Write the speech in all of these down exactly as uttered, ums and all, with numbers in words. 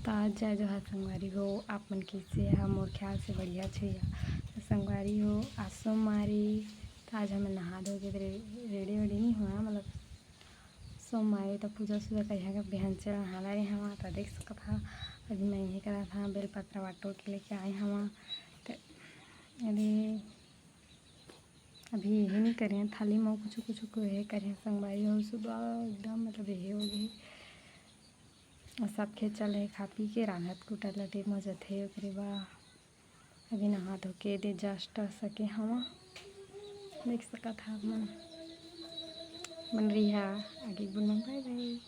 त आज जय जोहार संगवारी हो, आप मन कइसे हा? मोर ख्याल से बढ़िया छइया। त संगवारी हो, आज सोमवारी, त आज हमन नहा धो के रे-, ready वेडी नइ होवा, मतलब सोमवारी त पूजा सूजा करिहा के बिहान चल नहा डारे हवा। त देख सकत हा, अभी मैं इहे करत हा, बेल पत्रा वाटो के लेके आए हवा। त अरे अभी इहे नइ करे, थाली म कुछु कुछु को इहे करे संगवारी हो। सुबह एकदम मतलब इहे हो गे। अउ सब खेत चल रहे खा पी के, रांधत कुटत ल टेम हो जथे, ओकरे बाद अभी नहा धो के दे just सके हवा। देख सकत हा आप मन, मन रिहा आगे बुन बाय बाय।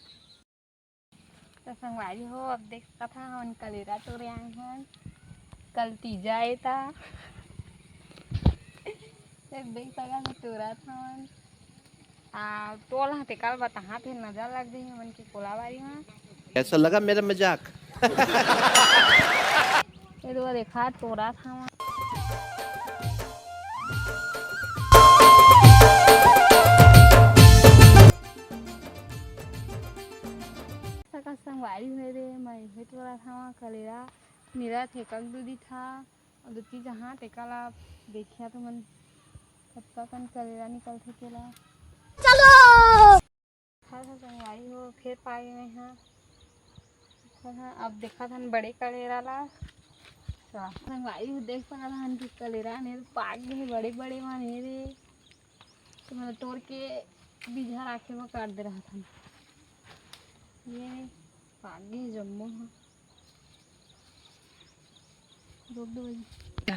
त संगवारी हो, अब देख सकत हा हमन कलेरा टोरे आए हन, कल तीजा ए ता। देख सकत हा टोरत हवन। आ, तोल हा तेकर बताहा, फिर नजर लग जाही हमन के कोलाबारी मा। कैसा लगा मेरा मजाक? ये तो देखा, टोरत हवन। सका संगवारी होए रे, मैं हे टोरत हवन कलेरा, मेरा ठेकक दूधी था। अउ दूधी जहाँ तेका ला देखिया तुमन, कतका कन कलेरा निकलथे तेला। चलो। हाँ, हाँ, संगवारी हो, फेर पागे मैं हा। हाँ, अब देखत हन बड़े कलेरा ला। अच्छा, संगवारी हो, देख सकत हन कि कलेरा ने पाक गे हे, बड़े-बड़े मन हे रे। तो मैं टोर के बीजा राखे बर काट दे रहत हन। ये पाक गे हे जम्मो ह। रोक दो भाई।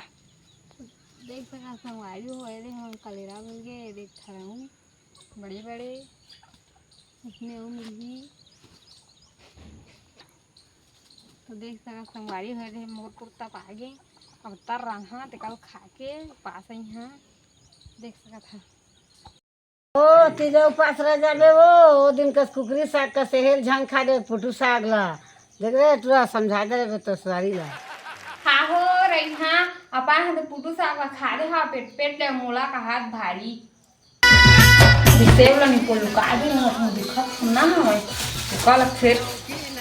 देख सका संगवारी हो, एदे हम कलेरा मिल गए, देख थरऊ बड़े बड़े, इसमें वो मिल गई। तो देख सका संगवारी हो, एदे मोर कुर्ता पागे, अब तर रहा, ते कल खा के पास आई हाँ, देख सका था। ओ, तीजा उपास रह जाबे वो, ओ दिन कस कुकरी साग का सेहेल झांग खा दे, पुटू साग ला। देख रे, टूरा समझा दे रे तो सुवारी ला। हाँ हो, रही हाँ, अपन हम तो पुटू साग ला खा दे हाँ, पेट पेट ले मोला का हाथ भारी। सेव ला निको लुका दे ना, तुम दिखत ना हवे। तो कल फिर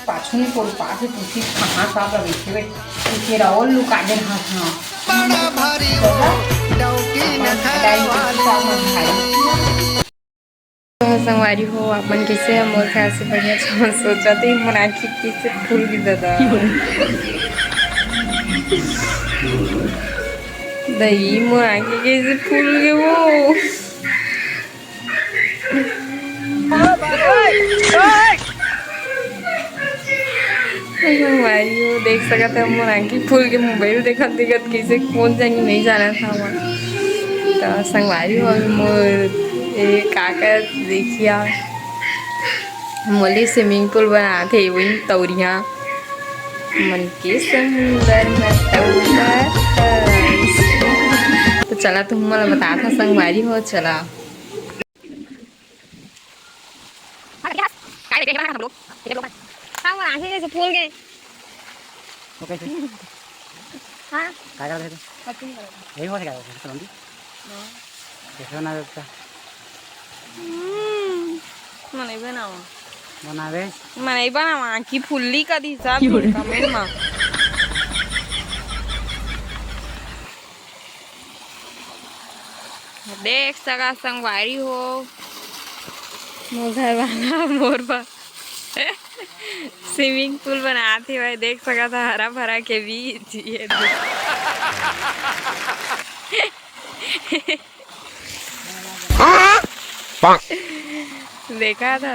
पाछू निको लुका के पूछी कहाँ साग ला बेचे बे। तो तेरा और लुका दे हाथ हाँ। बड़ा भारी हो, डौकी न खाए वाली। तो संगवारी हो, आप मन कैसे हैं? मोर ख्याल से बढ़िया। तो सोचा थे मोर आँखी कैसे फूल गई दादा। दही मोर आँखी कैसे फूल गई वो। संगवारी हो, देख सकत हे मोर आँखी फूल के मोबाइल देखत देखत कैसे कोन जानी नहीं जाना था वहाँ। तो संगवारी हो, अभी मोर ए काका देखिया मोले swimming pool बनात हे, वही तौरिया मन के सुंदर न तौरा। तो चला तुम मोला बता था संगवारी हो, चला। हाँ, क्या? काय देखे बना हम लोग? ये लोग। हाँ, वो आंखें जैसे फूल गए। वो कैसे? हाँ। काय कर रहे थे? पत्ती नहीं कर रहे। यही हो सका है, समझी? हाँ। कैसे बना देता? हम्म, मैं नहीं बनावा। बनावे? मैं नहीं बनावा, आंखी फुल्ली का दी सब क्यों रे? Comment में। देख सका संगवारी हो, मोर घर वाला मोर बर swimming pool बनात हे भाई। देख सका था हरा भरा के बीच ये दे। देखा था।